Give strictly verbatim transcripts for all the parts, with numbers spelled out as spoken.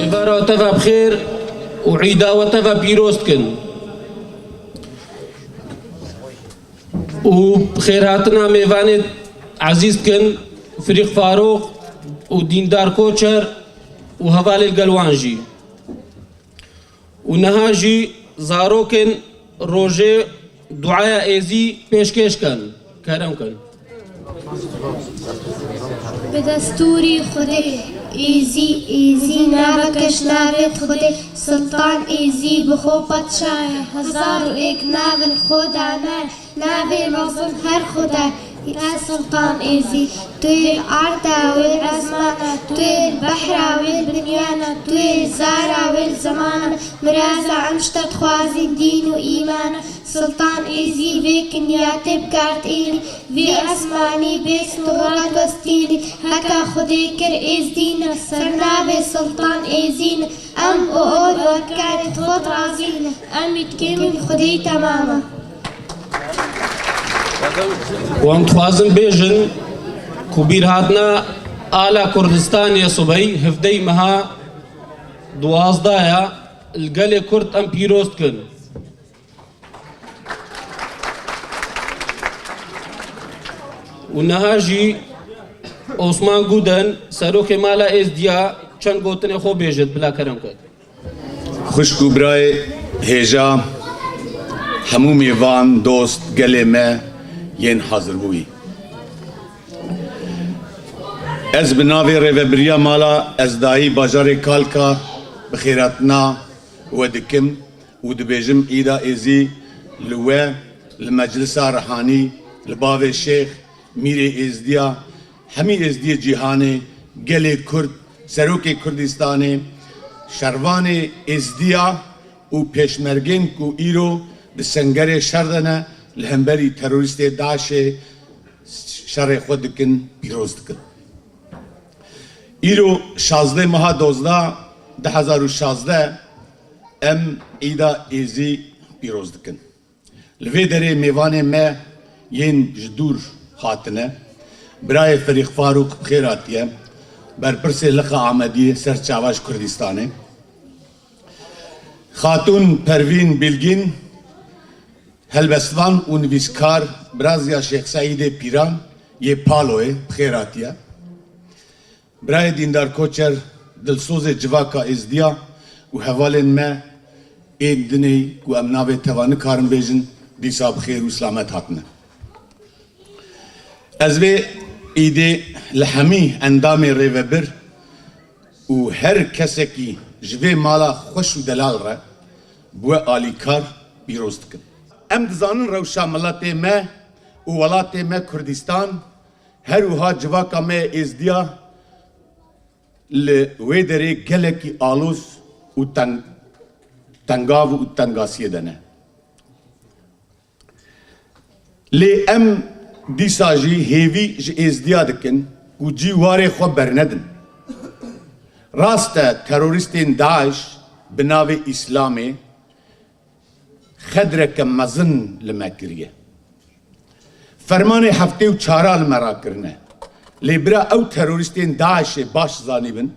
Êvara te ve bi xêr û îda we te ve pîroz dikin. Û xêrhatina mêvanê ezîz dikin, Firîq Farûq û Dîndar Koçer û hevalê li gel wan jî. Û niha jî zarokên rojê duaya êzî pêşkêş kin. Kerem kin. Bi destûrî Xwedê, êzî, êzî naveke ji navê Xwedê, Siltan Êzî bi xwe padşa ye, hezar û êk nav li xwe dane, navê mezin her Xwedê, e Siltan Êzî. Tu yê li arda, wê li ezmana, tu yê li behra, wê li binyana, tu yê li zara, wê li zemana, miraza em ji te dixwazin dîn û îmana. Siltan Êzî vê kinyatê bi kar tînî, vê esmanî bê stûrat westînî. Heka Xwedê kir êzdî ne, ser navê Siltan Êzî ne. Em bi ol û karê xwe razî ne. Em î dikêm Xwedê temam e. Wan dixwazin bêjin ku bîrhatina ala Kurdistanê ya subeyî hevdeyê meha duwazdeh ya li gelê Kurd em pîroz dikin. Û niha jî Osman Guden, serokê mala Êzdiya, çend gotinê xwe bêjit, bila kerem ket. Xwişk û birayê hêja, hemû mêvan, dost, gelê me yên hazir bûyî. Ez bi navê Rêvebiriya Mala Ezdayî Bajarê Kalka bi xêratina we dikim û dibêjim îda êzî li we, li Meclisa Rihanî, li bavê Şêx, Mîrê Êzdiya, hemî Êzdiyê cîhanê, gelê Kurd, Serokê Kurdistanê, şervanê Êzdiya û pêşmergên ku îro di sengerê şer de ne, li hemberî terorîstê DAIŞê şerê xwe dikin, pîroz dikin. Îro şazdeh meha dozdeh du hezar û şazdeh em îda êzî pîroz dikin. Li vê derê mêvanê me yên ji dûr hatine, birayê Ferîq Farûq bi xêr hatiye, berpirsê Liqa Amediyê, ser çava ji Kurdistanê. Xatûn Pervîn Bilgîn, helbestvan û nivîskar, biraziya Şêx Seîdê Pîran yê Paloyê, bi xêr hatiye. Birayê Dîndar Koçer, dilsozê civaka Êzdiya û hevalên me ên dinê ku em navê teva nikarin bêjin, dîsa bi xêr û silamet hatine. Ez vê îdê li hemî endamê rêvebir û her kesekî ji vê mala xweş û delal re bi we alîkar pîroz dikim. Em dizanin rewşa miletê me û welatê me Kurdistan, her wiha civaka me yê Êzdiya li wê derê gelekî aloz û teng-, tengav û tengasiyê de ne. Lê em dîsa jî hêvî ji Êzdiya dikin ku cî warê xwe bernedin. Rast e, terorîstên DAIŞ bi navê Îslamê xedreke mezin li me kiriye. Fermanê heftê û çara li me rakirine. Lê bira ew terorîstên DAIŞê baş zanîbin,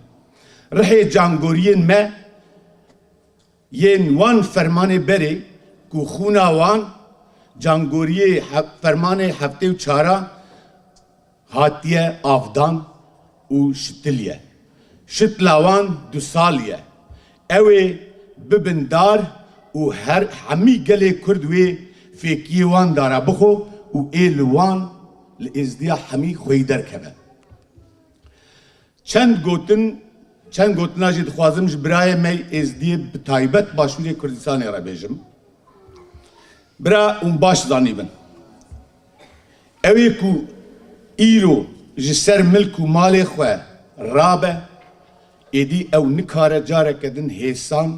rihê cangoriyên me yên wan fermanê berê ku xûna wan cangoriyê he-, fermanê heftê û çara hatiye avdan û şitiliye. Şitla wan du sal ye. Ew ê bibin dar û her hemî gelê Kurd wê fêkiyê wan dara bixwe û ê li wan li êzdiya hemî xweyî derkeve. Çend gotin, çend gotina jî dixwazim ji birayê me Êzdiyê bi taybet Başûrê Kurdistanê re bêjim. Bira hûn baş zanîbin. Ew ê ku îro ji ser milk û malê xwe rabe, êdî ew nikare careke din hêsan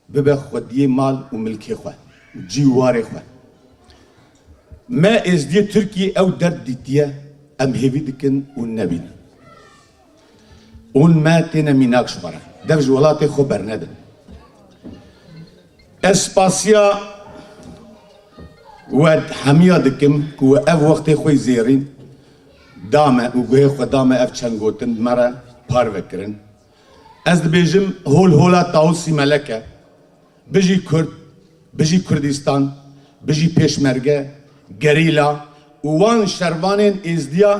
bibe xwediyê mal û milkê xwe û cî û warê xwe. Me Êzdiyê Tirkiyê ew derd dîtiye, em hêvî dikin hûn nebînin. Hûn me têne mînak ji xwe re. Dev ji welatê xwe bernedin. Ez spasiya we hemiya dikim ku we ev wextê xwe zêrîn da me û guhê xwe da me ev çend gotin me re parve kirin. Ez dibêjim, hol hola Tawusî Melek e. Bijî Kurd, bijî Kurdistan, bijî Pêşmerge, gerîla û wan şervanên Êzdiya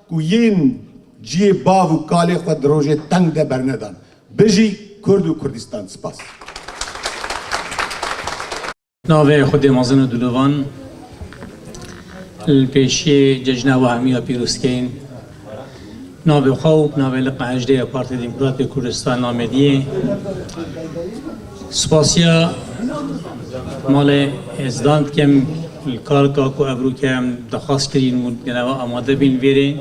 ku yên cihê bav û kalê xwe di rojê teng de bernedan. Bijî Kurd û Kurdistan. Spas. Navê Xwedê mezin û dilovan, li pêşiyê cejna we hemiya pîroz dikeyin. Navê xwe û navê Liqa Hejdê ya Partiya Demokratê Kurdistan Amediyê. Spasiya malê Êzdan dikim, li karka ku evrûke em daxwaz kirîn û gele we amade bîn vêrê.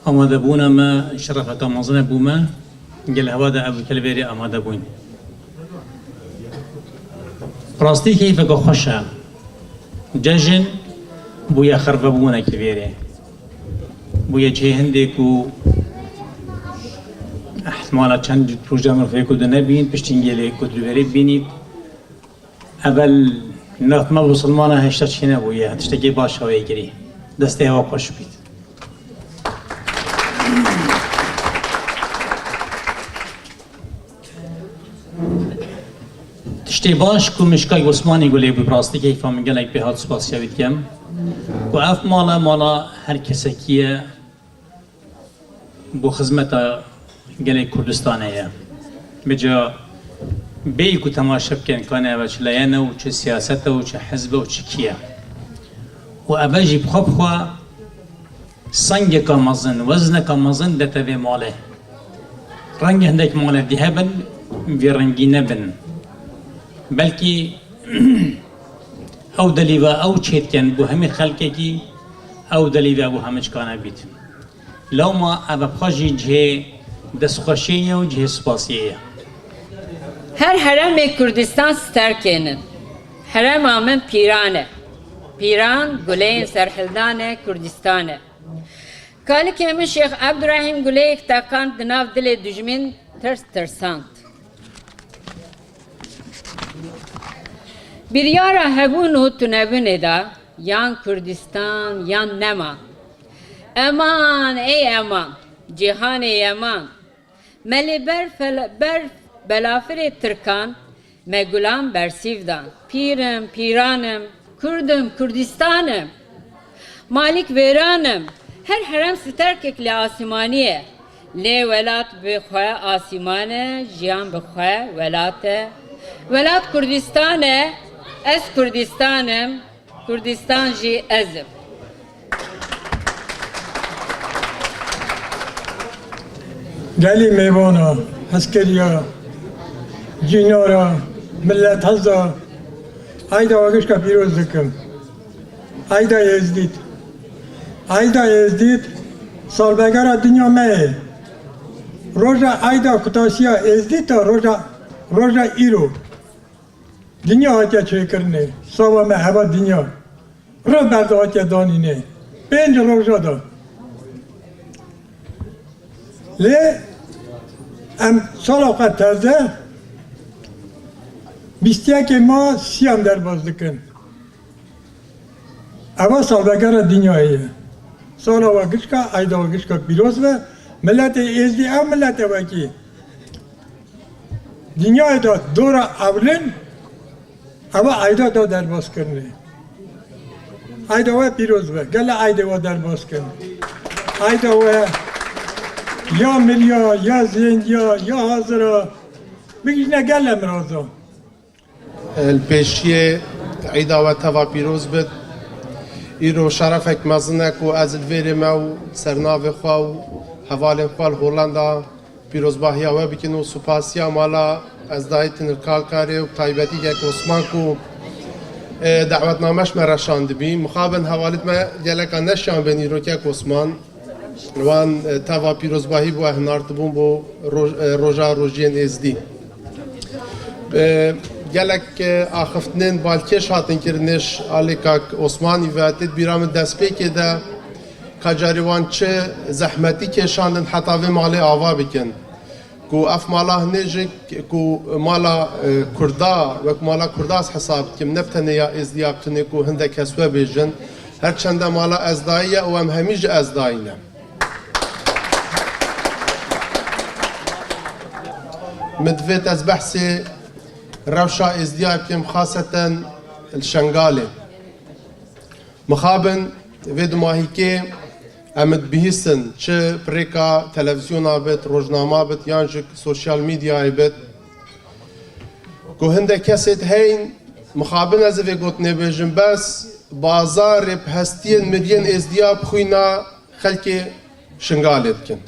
Amadebûna me şerefeke mezin e bo me. Gel hewa de ev li vêrê amade bûn. Rastî keyfeke xweş e. Cejin bûye xervebûnek li vêrê. Bûye cihê hindê ku ihtimala çend roja mirov hê ku di nebîn, piştîn gelê ku di vêrê bînît. Evel nav me Musulmana heşta çênebûye, tiştekî baş hawê kirî. Destê hewa xweş bît. Tiştê baş ku Mişka Osmanî Gulê bû, bi rastî keyfa min gelek pê hat, spasiya wî dikim. Ku ev mala, mala her kesekî ye. Bo xizmeta gelê Kurdistanê ye. Bica bêyî ku temaşe bikin, kanê eve çi leyene û çi siyaset e û çi hizb e û çi kî ye. Û eve jî bi xwe bi xwe sengeka mezin, wezneka mezin dete vê malê. Rengê hindek malê dî hebin, vê rengî nebin. Belkî ew delî ve ew çêdikin bo hemî xelkekî, ew delî ve bo hemiçkane bît. Lewma ev bi xwe jî cihê destxweşiyê ye û cihê spasiyê ye. Her heremê Kurdistan sterkên in. Herema min Pîran e. Pîran guleyên serhildanê Kurdistan e. Kalikê min Şêx Ebdurehîm guleyek teqand di nav dilê dijmin, tirs tirsand. Biryara hebûn û tunebûnê de yan Kurdistan yan nema. Eman ey eman, cîhanê yeman. Me li ber fel-, ber belafirê Tirkan, me gulan bersîv dan. Pîr im, pîran im, Kurd im, Kurdistan im. Malîk vêran im. Her herem sterkek li asîmanî ye. Lê welat bi xwe asîman e, jiyan bi xwe welat e. Welat Kurdistan e, ez Kurdistan im. Kurdistan jî ez im. Gelî mêvana, heskeriya, cînara, millet heza, Eyda we gişka pîroz dikim. Eyda Êzdît. Eyda Êzdît, salvegera dinya me ye. Roja Eyda Kutasiya Êzdît e, roja, roja îro. Dinya hatiye çêkirinê. Sava me heva dinya. Roj berda hatiye danînê. Pênc roja da. Lê em sala xwe teze bîst yekê ma siyan derbas dikin. Eva salvegera dinyayê ye. Sala we gişka, eyda we gişka pîroz be. Miletê Êzdî ew milete wekî dinyayê de dora ewlin, eva eyda da derbas kirine. Eyda we pîroz be. Gele eydê we derbas kin. Eyda we ya miriya, ya zêndiya, ya hazira. Bigihîne gele miraza. Li pêşiyê eyda we teva pîroz bit. Îro şerefek mezin e ku ez li vêrê me û ser navê xwe û hevalên xwe li Holanda pîrozbahiya we bikin û supasiya mala Ezdayî Tinir Kalkarê û bi taybetî Kek Osman ku, e, dawetnameş me re şandibî. Mixabin hevalêt me geleka neşiyan bên îro Kek Osman. Wan, e, teva pîrozbahî bû, e, hinartibûn bo roj-, e, roja rojiyên Êzdî. E, gelek, e, axiftinên balkêş hatin kirin êş alê Kak Osmanî ve tê di bîra min destpêkê de ka carê wan çi zehmetî kêşandin heta vê malê ava bikin. Ku ev mala hinê jî ku mala, e, Kurda, wek mala Kurda ez hesab dikim, ne bi tenê ya Êzdiya bi tenê ku hindek kes we bêjin, her çende mala Ezdayî ye û em hemî ji Ezdayî ne. Min divêt ez behsê rewşa Êzdiya bikim, xaseten li Şengalê. Mixabin vê dumahîkê em dibihîstin, çi bi rêka televîzyona bit, rojnama bit, yan jî sosyal medyayê bit, ku hindek kesê diheyin, mixabin ez ê vê gotinê bêjim, bes bazarê bi hestiyên miriyên Êzdiya bi xwîna xelkê Şingalê dikin.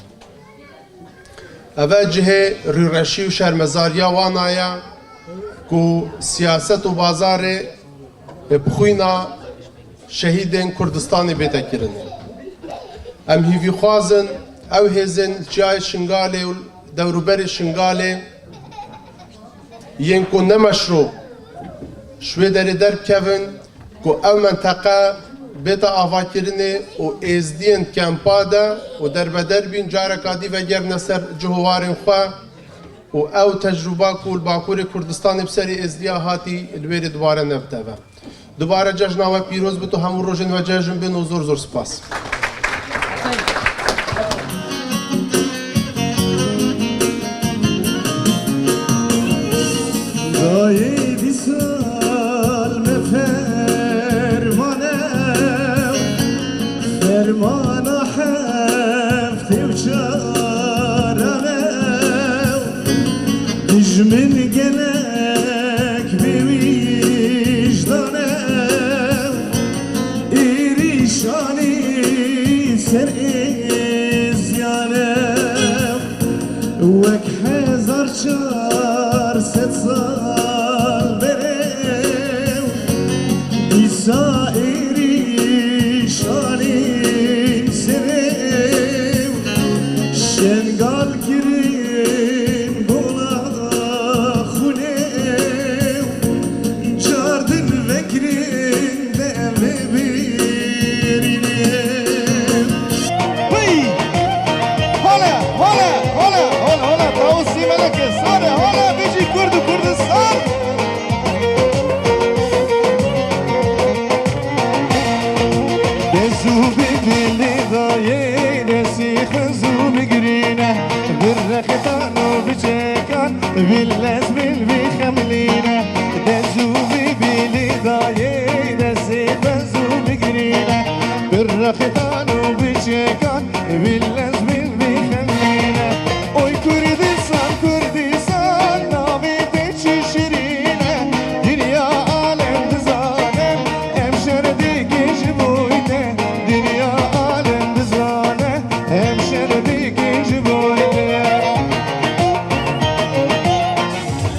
Ev e cihê rûreşî û şermezariya wana ye ku siyaset û bazarê bi xwîna şehîdên Kurdistanê bête kirinê. Em hîvîxwaz in ew hêzên li çiyayê Şingalê û dewrûberê Şingalê yên ku ne meşrû ji wê derê derbikevin, ku ew menteqe bête avakirinê û êzdiyên kempa de û derbeder bîn, careka dî vegerine ser cih û warên xwe û ew tecrûba ku li Bakurê Kurdistanê bi serê êzdiya hatî li wêrê dubare nebiteve. Dubare cejna we pîroz bit û hemû rojên we cejn bin û zor zor spas. Dayê dîsal me ferman e, fermana heftê û çaran e. Dijmin gelek bêwîjdan e, êrîşanî ser êzdiyan e. Wek hezar çar sed sal berê, dîsa êrîşanî serê, Şengal kirin gola xwinê, cardin vekirin devê bêrînê. Hey! Hola, hola, hola, hola, hola, Tawusî Melekê, sare, hola, bijî Kurd û Kurdistan! Dezû bi dilê dayê, destî xizû bigirîne, bi rextan û bi çekan, bi lez bin bi xemlîne. Dezû bi bilî dayê, destî xizû bigirîne, bi rextan û bi çekan, bi lez bin bi xemlîne. Oy Kurdistan, Kurdistan, navê te çi şirîn e, dinya alem dizane, em şer dikin ji bo te, dinya alem dizane, em şer dikin ji bo te.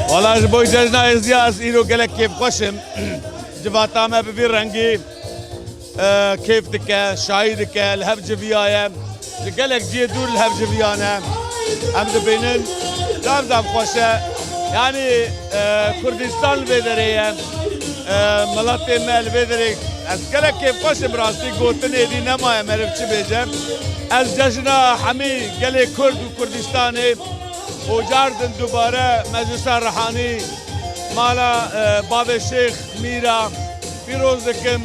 Wala ji bo cejna Êzidiya ez îro gelek kêfxweş im. Civata me bi vî rengî, e, kêf dike, şahî dike, li hev civiyaye. Li gelek cihê dûr li hev civiyane. Em dibînin, zaf zaf xweş e. Yanî, e, Kurdistan li vê derê ye. E, miletê me li vê derê, ez gelek kêfxweş im, rastî gotinê dî nemaye meriv çi bêje. Ez cejna hemî gelê Kurd û Kurdistanê û cardin dubare meclisa rihanî mala, e, bavê Şêx Mîra pîroz dikim.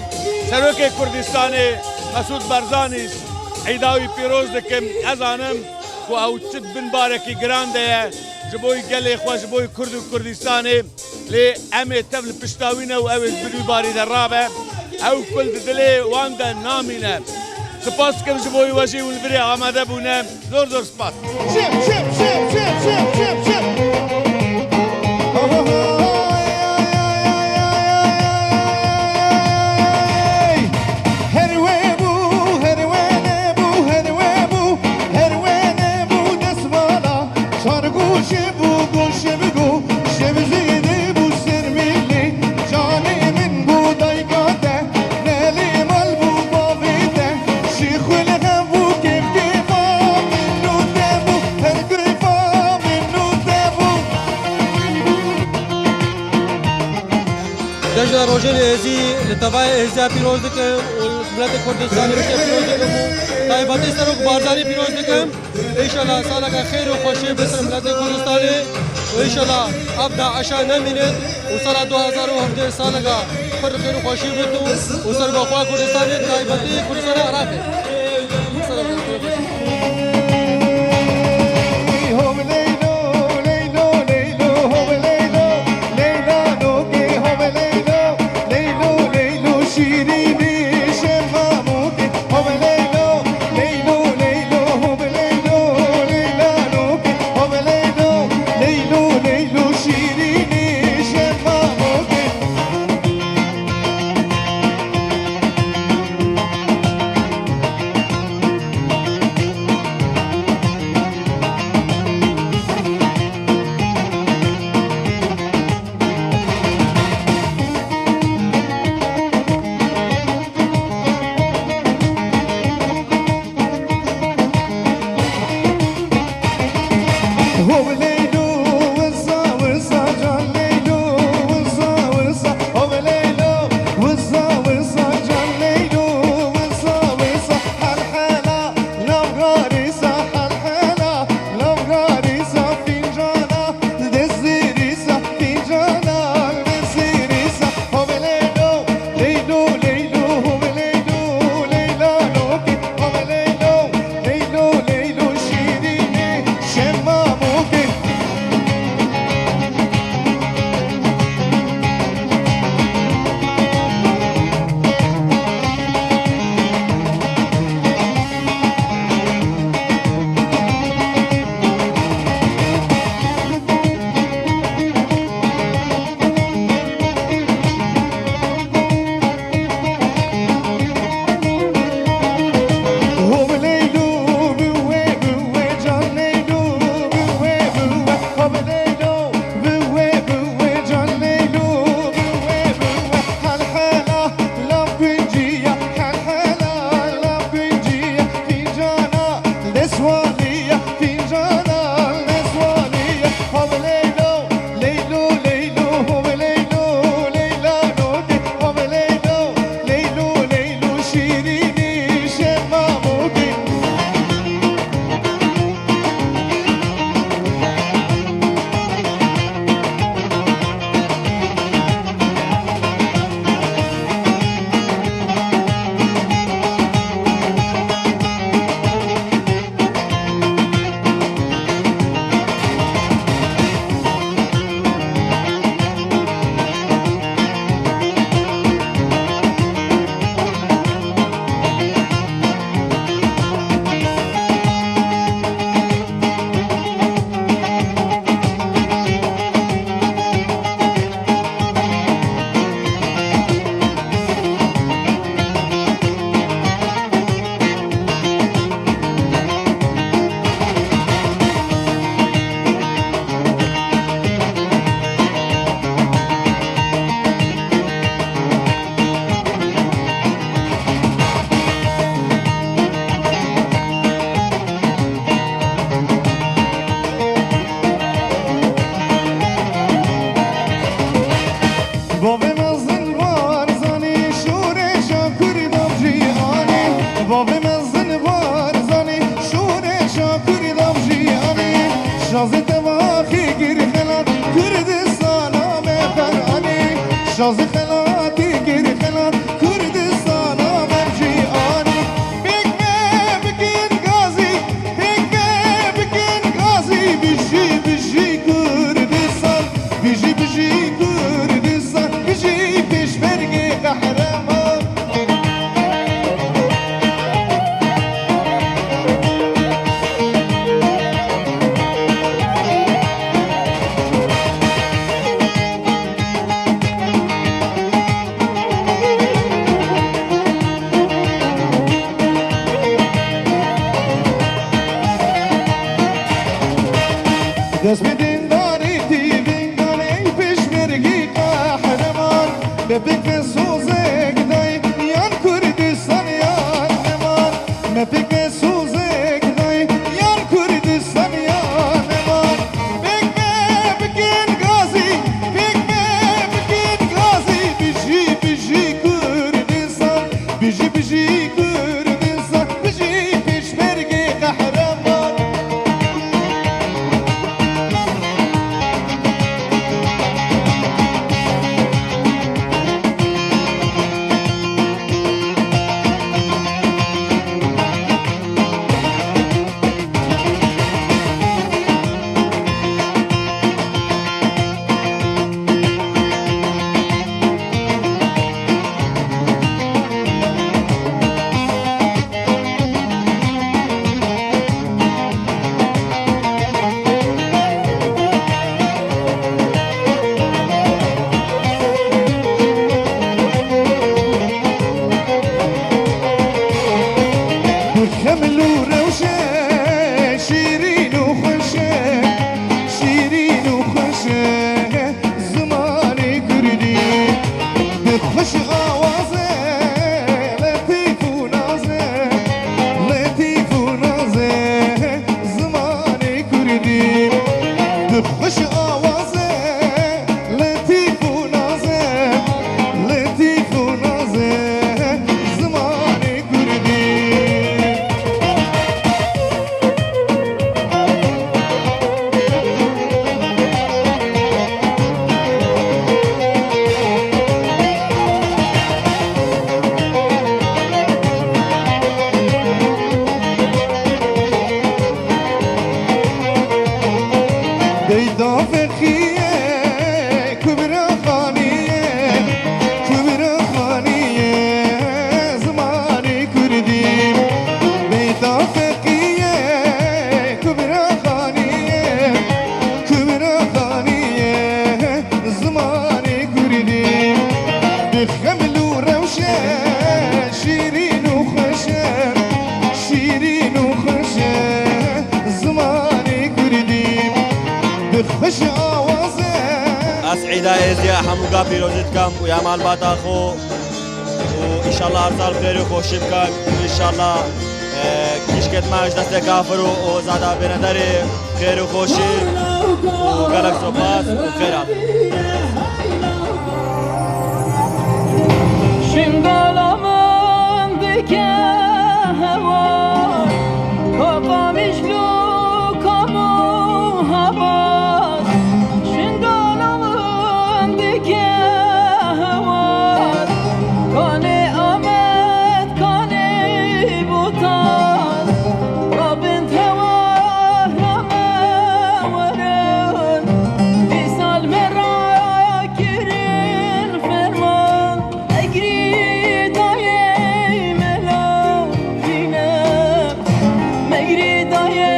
Serokê Kurdistanê Mesûd Barzanî îda wî pîroz dikim. Ez zanim ku ew çi di bin barekî giran de ye ji bo gelê xwe, ji bo Kurd û Kurdistanê. Lê em ê tev li pişta wî ne û ew ê ji bin wî barî de rabe. Ew kul di dilê wan de namîne. Spas dikim ji bo wî we jî hûn li virê amade bûne. Zor zor spas. Şim, şim, şim, şim, şim, şim, şim. Hey! Her wê bû, her wê nebû, her wê bû, her wê nebû destmala. Çar goşê bû, goşê bi go, şev zêde bû ser mêlê. Canê min bû dayka te, nelê mal bû bavê te. Şîxul xev bû kêf kêfa min û te bû, her kêfa min û te bû. Cejna Rojên Êzî li tevayê Êziya pîroz dikim û li miletê Kurdistanê wiştiya pîroz dikim û taybetî Serok Barzanî pîroz dikim. Înşallah saleka xêr û xweşiyê bi ser miletê Kurdistanê û înşallah ev DAIŞa nemînin û sala du hezar û hevdeh saleka pir xêr û xweşiyê bit û, û serbexweya Kurdistanê, taybetî Kurdistanê Iraqê. Cazî xelatî kir xelat Kurdistana me jî anî. Pêk me bikin gazî, pêk me bikin gazî. Bijî, bijî Kurdistan, bijî, bijî Kurdistan, bijî pêşmergê qehreman. Dest bidin danê tîvîngan ey pêşmergî qehreman. Me pêk ve sozek day yan Kurdistan yan neman. Me pêk ve sozek day yan Kurdistan yan neman. Pêk me bikin gazî, pêk me bikin gazî. Bijî, bijî Kurdistan, bijî, bijî Kurdistan, bijî pêşmergê qehreman. Bi xemil û rewşe şîrîn û xweş e, şîrîn û xweş e zimanê kurdî. Bi xweş awaz e letîf û naz e, letîf û naz e zimanê kurdî. Bi xweş awaz e letîf û naz e, letîf û naz e zimanê kurdî. Beyda Feqiye, Kubra Xaniye, Kubra Xaniye zimanê kurdî. Beyda Feqiye, Kubra Xaniye, Kubra Xaniye zimanê kurdî. Bi xemil û rewşe şîrîn û xweş e, şîrîn û xweş e zimanê kurdî. Bi xweş awaz e. Ez Îda Êziya hemûka pîrozî dikim û ya malbata xwe û înşallah her sal xêr û xweşî bikin û înşallah, e, kîşkê me ji destê kafir û, û zada bêne derê. Xêr û xweşî û gelek sopas û xêr hat. Şingala min dike hewar, ka qamîşlo kamo hebas. Şingala min dike hewar, kanê Amed, kanê Botan. Rabin tewa rame werin, dîsal me ra kirin ferman. Egrî dayê me lavîne, megrî dayê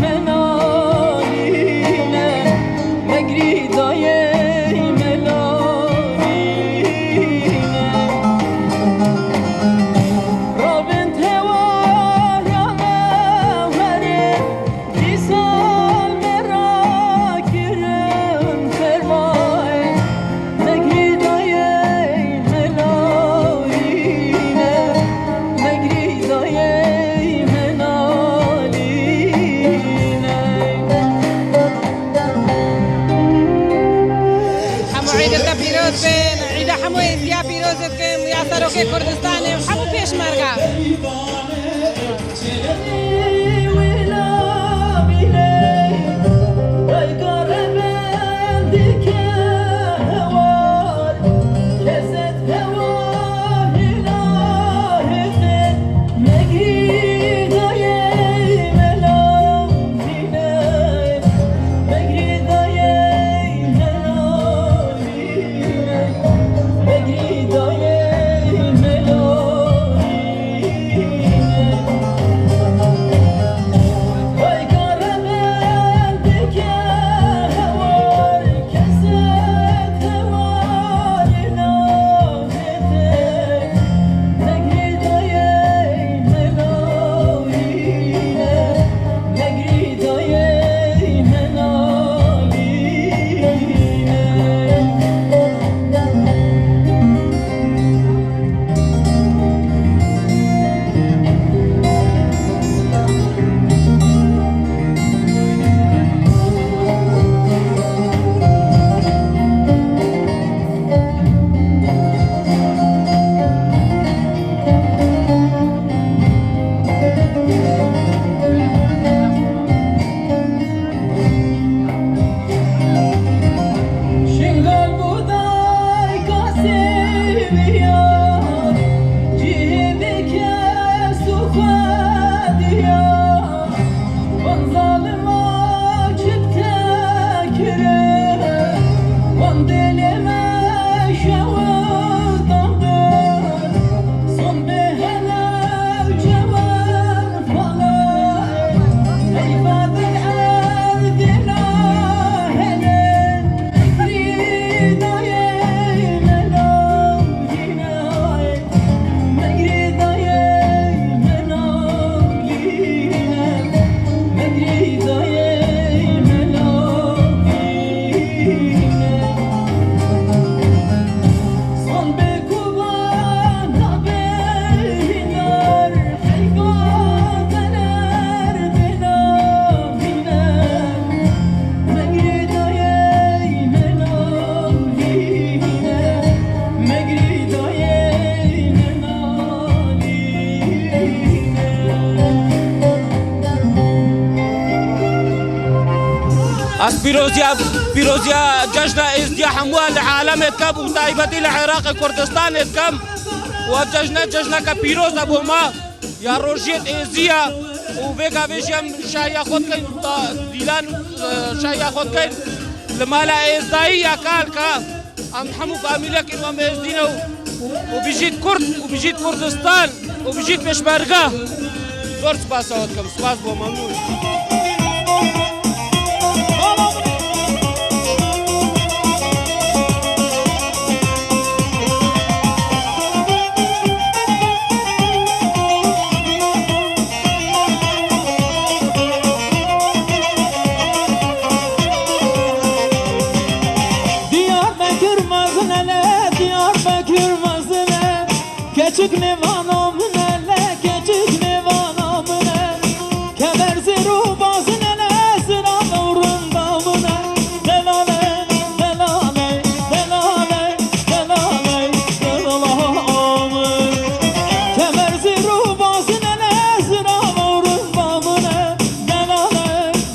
me nalîne, megrî dayê me lavîne. Rabin tewa rame werin, dîsal me ra kirin fermayê. Megrî dayê me nalîne, megrî dayê me nalîne. Hemû îdê te pîroz bin, îda hemû êziya pîroz dikim, ya serokê Kurdistanê û hemû pêşmerga. Ez pîroziya, pîroziya cejna Êzdiya hemû li alemê dikim û taybetî li Iraqê Kurdistanê dikim. Û ev cejne, cejneke pîroz e bo me. Ya rojiyê Êzdiya û vê gavê jî em şahiya xwe dikeyn, ta dîlan, e, şahiya xwe dikeyn li mala Êzdayî ya Kalka. Em hemû famîlekî me Êzdî ne û, û bijît Kurd û bijît Kurdistan û bijît Pêşmerge. Zor spasa we dikim. Spas bo, memnûn. Diyarbekir mezin e le, Diyarbekir mezin e. Keçik nêvana min e le, keçik nêvana min e. Kemer zêr û bazin e le, zirava û rinda min e. Delale, delale, delale, delale, delala min. Kemer zêr û bazin e le, zirava û rinda min e. Delale,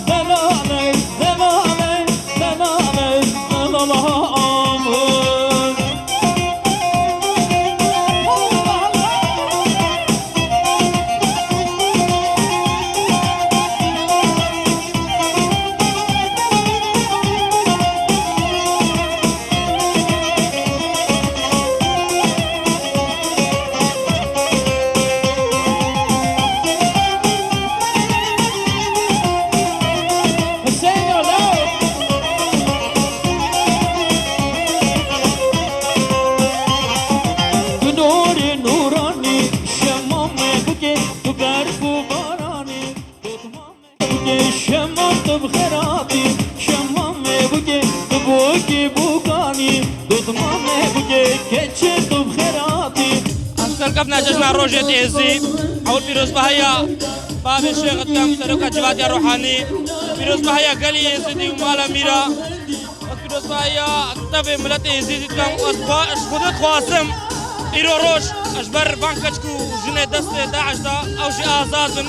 delale, delale, delale, delala min. Tu nûrê nûranî, şema me bike, tu berf û baranî, dotma me bike, şema tu bi xeratî, şema me bike, tu bokî bokanî, dotma me bike, keçê tu bi xeratî. Em serkeftina cejna rojê Êzî, ewil pîrozbahiya bavê Şêx dikim, seroka civatiya ruhanî, pîrozbahiya gelê Êzidî û mala mîra. Ez pîrozbahiya tevê miletê Êzidî dikim. Ez xwe, ez Xwedê dixwazim îro roj ji ber van keçik û jinê destê DAIŞ de, ew jî azad bin.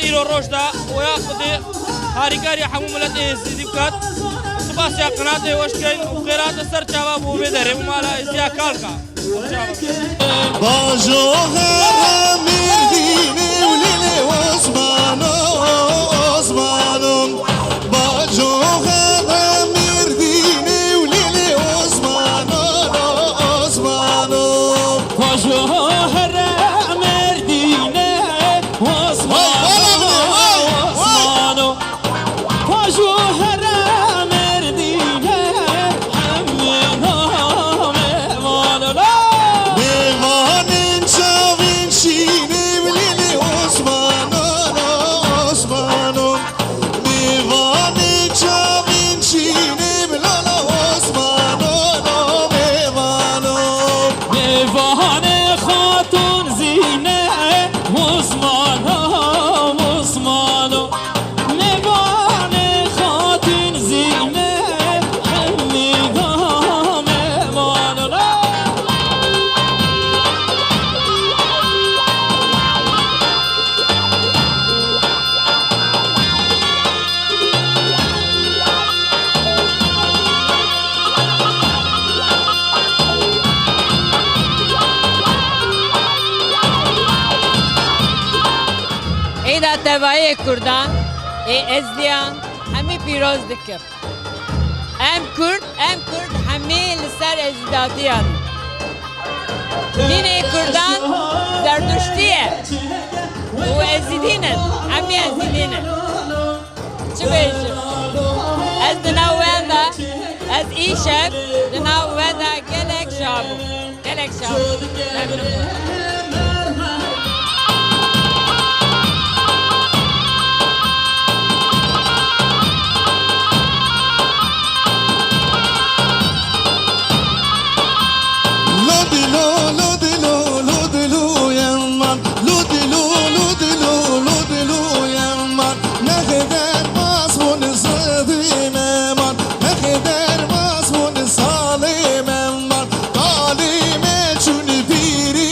Îro roj de oya Xwedê harîkariya hemû miletê Êzidî bikat. Spasiya qinatê we dikeyn û xêrate ser çava bo vê derê û mala Êzidiya Kalka. Bajo here Mêrdînê û lêlê Osmano, Osmano. Bajo here Mêrdînê û lêlê Osmano, Osmano. Bajo here Mêrdînê, Osmano, Osmano. Xwe ji here Mêrdînê hemî name vano la. Mêvanên çavên şînê bilêlê Osmano, Osmano. Mêvanên çavên şînê bilala Osmano, mêvano. Mêvanê xatûn zîne Osmano, Osmano. Mêvanê xatûn zîne hemî game mano. Êda tevayê Kurdan ê Ezdiyan hemî pîroz dikim. Em Kurd, em Kurd hemî li ser ezîdatiyan in. Dînê Kurdan Zerduştî ye û Ezîdî ne, hemî Ezîdî ne. Çi bêjim? Ez di nav we de, ez îşev di nav we de gelek şa bûm. Gelek şa bûm. Memnun bûm. Lo dilo, lo dilo, lo dilo yeman. Lo dilo, lo dilo, lo dilo yeman. Nexê derbas bûn zidî meman. Nexê derbas bûn salê meman. Kalê me çûn pîrî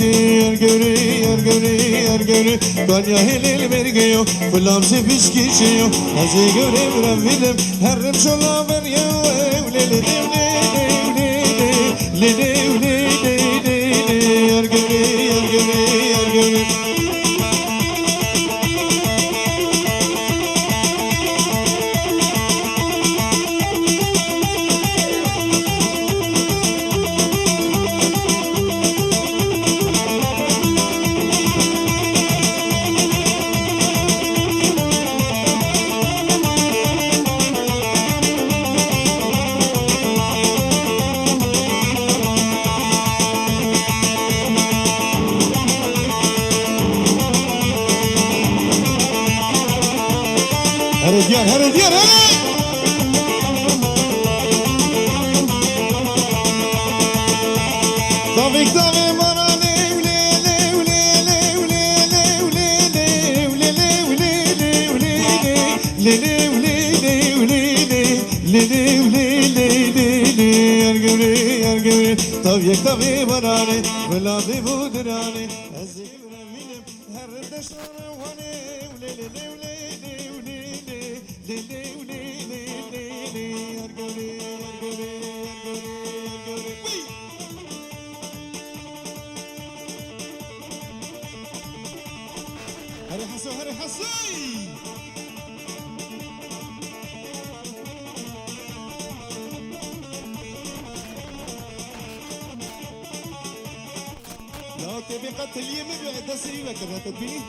lê, yer gewrê, yer gewrê, yer gewrê. Kanya hêlê li mêrgê yo, filam sê pişkî çê yo. Ez ê gewrê bi revînim, herim çola ber yo, ew lê lê lê lê lê lê lê. Lê lê lê lê lê lê, yer gewrê, yer gewrê, yer gewrê. Here diyar, here diyar, here! Tavik tavê maranê, wlê, lê, wlê, lê, wlê, lê, wlê, lê, wlê, lê, wlê, lê, wlê, lê, lê, lê, wlê, lê, lê, lê, lê, lê, wlê, lê, lê, lê, lê, yer gewrê, yer gewrê. Tavik tavê maranê, wila bê bo diranê. Ez ê biremînim, her deşan wanê, wlê, lê, lê, wlê. Lê, lê, lê, lê, lê, lê, her gorê, her gorê, her gorê, her gorê. Wî! Herê Heso, herê Hesoy! Ya tê bê qet tiliyê min bi destê wî vekir, heta bînî.